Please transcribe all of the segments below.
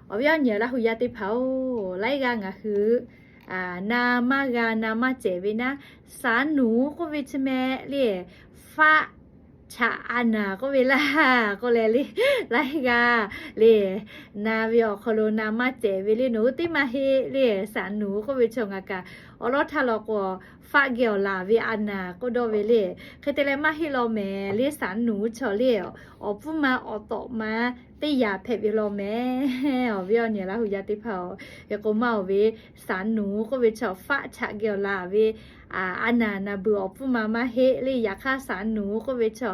Awˬ viˉ awˬ nyi Laˇ hu yaˇ teˇ hpaˍ-oˬ, laiˉ g'aˇ ngaˬ hui na maˇ g'a na maˇ cehˬ ve naˉ, saˍ nuˍ k'oˆ ve chi meh le, faˆ chaꞈ a naˍ k'oˆ ve laˇ k'oˆ leh le, laiˉ g'aˇ le, na ve awˬ hk'aw lo na maˇ cehˬ ve le, nawˬ hui teˇ maˇ heˆ le. Saˍ nuˍ k'oˆ ve chi ngaˬ kaꞈ awˬ lawˉ htaˇ law k'o, faˆ geh awˬ laˬ ve a naˍ k'oˆ dawˇ ve le. Hk'e te leh maˇ heˆ law mehˍ le, saˍ nuˍ chaw le, awˬ pfuhˇ ma awˬ tawꞈ ma teˇ yanˇ hpehꞈ ve law mehˍ. Awˬ viˉ awˬ nyi Laˇ hu yaˇ teˇ hpaˍ-oˬ, hk'e k'o maˇ oˬ ve, saˍ nuˍ k'oˆ ve chi faˆ chaꞈ geh awˬ laˬ ve a naˍ naˍ beuˬ awˬ pfuhˇ ma maˇ heˆ le. Yaꞈ hk'aˇ saˍ nuˍ k'oˆ ve chi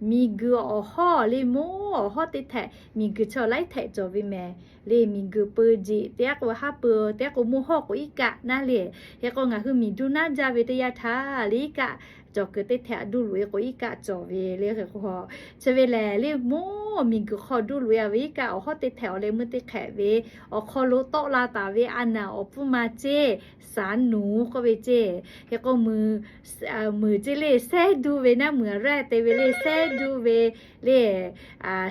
miˬguiˬ awˬ hawˉ le, moˇ awˬ hawˉ teˇ htehꞈ miˬguiˬ chi laiˉ htehꞈ cawˬ ve mehˍ le. Miˬguiˬ peu jeꞈ teˇ g'aˇ k'o haˉ peu, teˇ g'aˇ k'o moˇ hawˉ k'o iˉ kaˆ naˉ le. Hk'e k'o ngaˬ hui miˬ duˇ naˉ jaˇ ve teˇ yanˇ htaˇ le, iˉ kaˆ cawˬ kuiˬ teˇ htehꞈ duˇ loꞈ e k'o iˉ kaˆ cawˬ ve le. Hk'e k'o chi ve lehˬ le, moˇ miˬguiˬ hk'aw duˇ loꞈ e a ve iˉ kaˆ awˬ hawˉ teˇ htehꞈ awˬ leh meuˇ teˇ hk'ehꞈ ve awˬ hk'aw lo tawˆ la taˍ ve a naˍ awˬ pfuhˇ ma ceˇ, saˍ nuˍ k'oˆ ve ceˇ. Hk'e k'o meuˍ meuˍ ceˇ le, sehˉ duˇ ve naˉ, meuˍ a rehˇ te ve le, sehˉ duˇ ve le,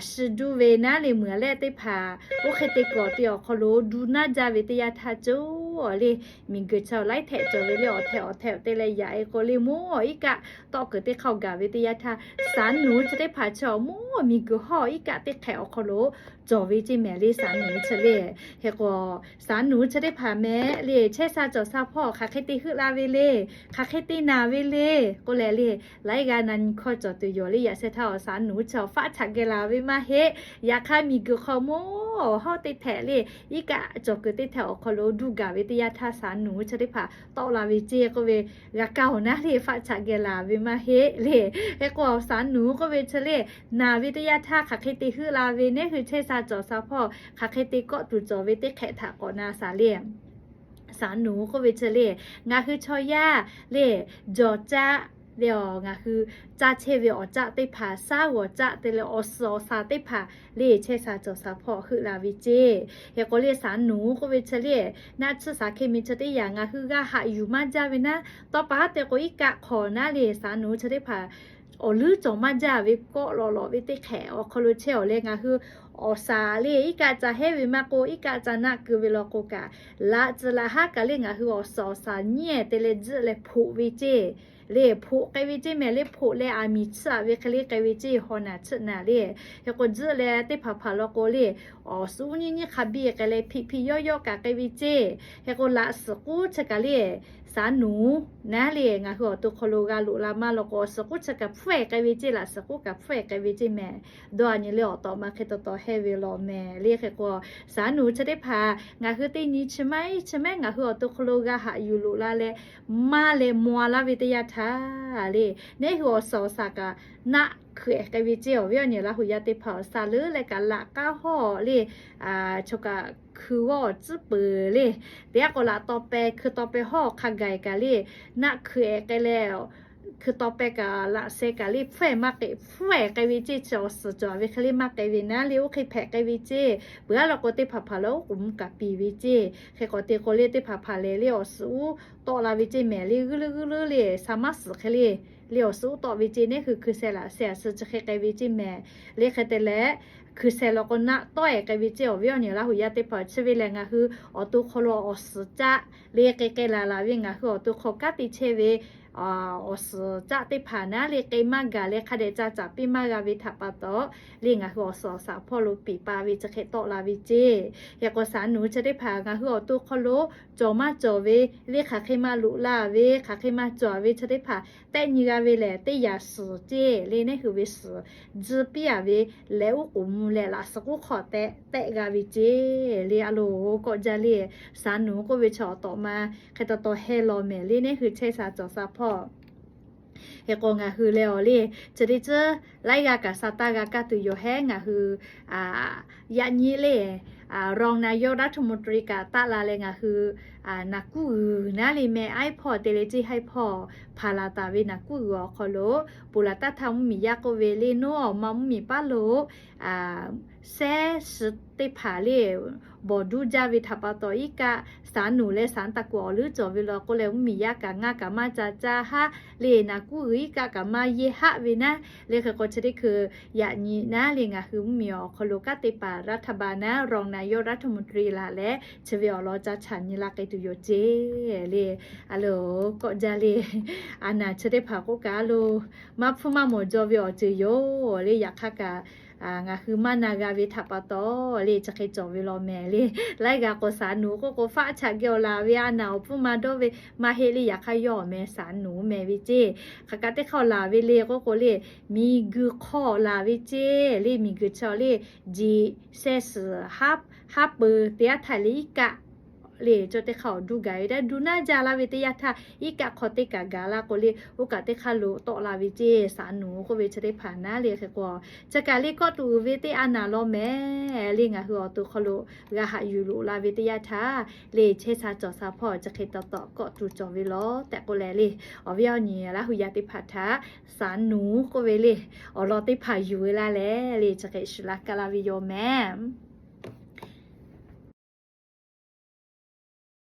shi duˇ ve naˉ le, meuˍ a rehˇ teˇ hpaˍ oˇ hk'e te kawꞈ te awˬ hk'aw lo duˇ naˉ jaˇ ve teˇ yanˇ htaˇ cawˬ le, miˬguiˬ chi laiˉ htehꞈ cawˬ ve le, awˬ htehꞈ awˬ htehꞈ te leh yaꞈ e k'o le, moˇ iˉ kaˆ tawˆ kuiˬ teˇ hk'aˇ gaˬ ve teˇ yanˇ htaˇ, saˍ nuˍ chi teˇ hpaˍ chi moˇ miˬguiˬ hawˉ iˉ kaˆ teˇ hk'ehꞈ awˬ hk'aw lo cawˬ ve ceˇ mehˍ le, saˍ nuˍ chi le. Hk'e k'o saˍ nuˍ chi teˇ hpaˍ mehˍ le, chehˇ sha cawˬ sha hpawˇ hk'aˬ hk'e te heuˆ la ve le, hk'aˬ hk'e te naˍ ve le k'oˆ leh le, laiˉ g'aˇ na nyi hkawˇ cawˬ tuˬ yoˬ le. Yaꞈ sheh htaˇ awˬ saˍ nuˍ chi faˆ chaꞈ geh laˬ ve maˇ heˆ. Yaꞈ hk'aˇ miˬguiˬ hk'aw moˇ awˬ hawˉ teˇ htehꞈ le, iˉ kaˆ cawˬ kuiˬ teˇ htehꞈ awˬ hk'aw lo duˇ gaˬ ve teˇ yanˇ htaˇ saˍ nuˍ chi teˇ hpaˍ tawˆ la ve ceˇ k'oˆ ve, g'a kaˇ awˬ naˉ le, faˆ chaꞈ geh laˬ ve maˇ heˆ le. Hk'e k'o saˍ nuˍ k'oˆ ve chi le, naˍ ve teˇ yanˇ htaˇ hk'aˬ hk'e te heuˆ la ve, neˇ hui chehˇ sha cawˬ sha hpawˇ hk'aˬ hk'e te kawˆ tuˬ cawˬ ve teˇ hk'ehꞈ htaꞈ k'awꞈ na shaˍ le. Saˍ nuˍ k'oˆ ve chi le, ngaˬ hui chaw yaˇ le, jawˬ caˆ le, ngaˬ hui caˇ chehˇ ve awˬ caˆ teˇ hpaˍ, shaˉ g'awˬ caˆ te leh awˬ suhˍ awˬ shaˍ teˇ hpaˍ le, chehˇ sha cawˬ sha hpawˇ heuˆ la ve ceˇ. Hk'e k'o le saˍ nuˍ k'oˆ ve chi le, naˆ tsuhˇ shaˍ hk'e mi chi teˇ yanˇ ngaˬ hui g'a haꞈ yuˬ maˇ jaˇ ve naˉ, tawˇ pa haˉ te k'o iˉ kaˆ hk'awꞈ naˉ le, saˍ nuˍ chi teˇ hpaˍ awˬ leuˉ cawˬ maˇ jaˇ ve kawˆ lawꞈ lawꞈ ve teˇ hk'ehꞈ awˬ hk'aw lo chehˇ awˬ leh ngaˬ hui awˬ shaˍ le, iˉ kaˆ ca hehˉ ve maˇ k'o, iˉ kaˆ ca naˆ keu ve law k'o kaꞈ, laꞈ tcuhˍ laꞈ haˉ kaꞈ le ngaˬ hui awˬ suhˍ awˬ shaˍ nyiˉ te leh jiˆ leh hpoꞈ ve ceˇ. Le hpoꞈ k'ai ve ceˇ mehˍ le, hpoꞈ leh aˬ miˍ tsuhˇ a ve hk'e le k'ai ve ceˇ, haw naˬ tsuhˇ naˬ le. Hk'e k'o jiˆ leh teˇ hpaˍ hpaˍ law k'o le, awˬ suhˍ uˉ nyiˇ nyiˇ hk'a biˇ k'ai leh hpiꞈ hpiꞈ yawˇ yawˇ kaꞈ k'ai ve ceˇ. Hk'e k'o laꞈ suhˍ k'uˉ chi kaꞈ le, saˍ nuˍ naˉ le ngaˬ hui awˬ to hk'aw lo g'a loꞈ la maˇ law k'o, awˬ suhˍ k'uˉ chi kaꞈ hpfuhˇ e k'ai ve ceˇ, laꞈ suhˍ k'uˉ kaꞈ hpfuhˇ e k'ai ve ceˇ mehˍ. Dawˇ a nyi le awˬ tawꞈ ma hk'e taw taw hehˇ ve law mehˍ le. Hk'e k'o saˍ nuˍ chi teˇ hpaˍ ngaˬ hui teˇ nyi chi maiˉ chi mehˉ ngaˬ hui awˬ to hk'aw lo g'a haꞈ yuˬ loꞈ la leh maˇ leh maw laˇ ve teˇ yanˇ htaˇ le, neˇ hui awˬ suhˍ awˬ shaˍ kaꞈ naˆ hkui e k'ai ve ceˇ. Awˬ viˉ awˬ nyi Laˇ hu yaˇ teˇ hpaˍ awˬ shaˍ leuˉ leh kaꞈ laꞈ k'aˉ hawˉ le, chaw kaꞈ hkui g'awˇ awˬ tcuhˉ peuˬ le, teˇ g'aˇ k'o laꞈ taw peh hkui taw peh hawˉ hk'a gaˬ kaꞈ le, naˆ hkui e k'ai leh hkui taw peh kaꞈ laꞈ sheh kaꞈ le hpfuhˇ e maˇ k'ai, hpfuhˇ e k'ai ve ceˇ. Chi awˬ suhˍ cawˬ ve hk'e le maˇ k'ai ve naˉ le, oˇ hk'e hpehꞈ k'ai ve ceˇ. Peuˬ a law k'o teˇ hpaˍ hpaˍ leh oˉ k'oˍ mvuh kaꞈ piˍ ve ceˇ. Hk'e k'awꞈ te k'o le teˇ hpaˍ hpaˍ lehˬ le awˬ suhˍ uˉ tawˆ la ve ceˇ mehˍ le, g'uiˇ leuˉ g'uiˇ leuˉ le, shaˍ maˉ suhˍ hk'e le, le awˬ suhˍ uˉ tawˆ ve ceˇ. Neˇ hui hkui sheh laꞈ sheh a suh chi hk'e k'ai ve ceˇ mehˍ le. Hk'e te leh hkui sheh law k'o naˆ tawˆ e k'ai ve ceˇ. Awˬ viˉ awˬ nyi Laˇ hu yaˇ teˇ hpaˍ chi ve lehˬ ngaˬ hui awˬ to hk'aw lo awˬ suhˍ caˆ le k'ai k'ai laˬ laˬ ve ngaˬ hui awˬ to hk'aw kanˉ te chehˇ ve awˬ suhˍ caˆ teˇ hpaˍ naˉ le k'ai maˇ gaˬ leh hk'a dehꞈ ca caˍ piˇ maˇ g'a ve htaꞈ pa taw le ngaˬ hui awˬ suhˍ awˬ shaˍ hpawˇ lo piˍ pa ve chi hk'e tawˆ la ve ceˇ. Hk'e k'o saˍ nuˍ chi teˇ hpaˍ ngaˬ hui awˬ to hk'aw lo cawˬ maˇ cawˬ ve le, hk'aˬ hk'e maˇ loꞈ la ve, hk'aˬ hk'e maˇ cawˬ ve chi teˇ hpaˍ tehˆ nyi g'a ve lehˬ teˇ yanˇ suhˍ ceˇ le, neˇ hui ve suhˍ tzuhˇ piˇ a ve leh oˉ k'oˍ mvuh leh laꞈ suhˍ k'uˉ hk'aw tehˆ tehˆ g'a ve ceˇ le. A loˍ k'awꞈ jaˇ le, saˍ nuˍ k'oˆ ve chi awˬ tawꞈ ma hk'e taw taw heh law mehˍ le, neˇ hui chehˇ sha cawˬ sha hpawˇ. Hk'e k'o ngaˬ hui leh awˬ le, chi teˇ ceuˬ laiˉ g'aˇ kaꞈ sha taˇ g'a kaˇ tuˬ yoˬ hehˉ. Ngaˬ hui yaꞈ nyi le, rong นายกรัฐมนตรี kaꞈ taˆ la leh ngaˬ hui naˍ kuˉ g'uiˬ naˉ le meh, aiˉ hpawˇ te leh ceˇ haiˉ hpawˇ hpaˍ laˬ taˍ ve naˍ kuˉ g'uiˬ awˬ hk'aw lo, บุรพา mvuhˇmiˬ yaˇ k'oˆ ve le, nawˉ awˬ ma mvuhˇmiˬ paˉ lo sehˉ suhˍ teˇ hpaˍ le, bawˬ duˇ jaˇ ve htaꞈ pa taw, iˉ kaˆ สามหนุ่ม leh สามตระกูล awˬ leuˉ cawˬ ve law k'oˆ leh, mvuhˇmiˬ yaˇ kaꞈ ngaˇ kaꞈ maˇ ca caˇ haˆ le, naˬ kuˉ g'uiˬ iˉ kaˆ kaꞈ maˇ yehˇ haˆ ve naˉ le. Hk'e k'o chi teˇ hkui yaꞈ nyi naˉ le, ngaˬ hui mvuhˇmiˬ awˬ hk'aw lo kanˉ te paˍ รัฐบาล naˉ รองนายกรัฐมนตรี laˬ leh chi ve awˬ lawn ca chaꞈ nyi la k'ai tuˬ yoˬ ceˇ le. A loˬ, kawˆ jaˇ le. A naˬ chi teˇ hpaˍ k'oˆ kaꞈ a loˬ, maˇ hpfuhˇ maˇ mawˬ jaw ve awˬ ceuˬ yoˬ le. Yaꞈ hk'aˇ kaꞈ ngaˬ hui maˇ na g'a ve htaꞈ pa taw le, chi hk'e cawˬ ve law mehˍ le. Laiˉ g'aˇ k'o สามหนุ่ม k'oˆ k'o, faˆ chaꞈ geh awˬ laˬ ve a naˬ awˬ hpfuhˇ maˇ dawˇ ve maˇ heˆ le. Yaꞈ hk'aˇ yawˇ awˬ meh สามหนุ่ม meh ve ceˇ. Hk'aˬ kaꞈ teˇ hk'aˇ awˬ laˬ ve le k'oˆ k'o le, miˬguiˬ hk'aw laˬ ve ceˇ le. Miˬguiˬ chi le, jiꞈ sheh suhˍ haˉ peuˬ teˇ yanˇ htaˇ le iˉ kaˆ le, cawˇ teˇ hk'aˇ awˬ duˇ gaˬ ve taˇ duˇ naˉ jaˇ laˇ ve teˇ yanˇ htaˇ, iˉ kaˆ hk'aw teˇ kaꞈ gaˬ la k'o le, oˇ kaꞈ teˇ hk'aˇ lo tawˆ la ve ceˇ. สามหนุ่ม k'oˆ ve chi teˇ hpaˍ naˉ le. Hk'e k'o, chi kaꞈ le kawˆ tuˬ uiˍ ve teˇ a naˬ law mehˍ le. Ngaˬ hui awˬ to hk'aw lo g'a haꞈ yuˬ loꞈ la ve teˇ yanˇ htaˇ le, chehˇ sha cawˬ sha hpawˇ chi hk'e taw taw kawˆ tuˬ cawˬ ve law tehꞈ k'oˆ leh le, awˬ viˉ awˬ nyi Laˇ hu yaˇ teˇ hpaˍ htaꞈ สามหนุ่ม k'oˆ ve le, awˬ lawn teˇ hpaˍ yuˬ ve laˇ leh le, chi hk'e shuˍ la ka la ve yoˬ mehˍ.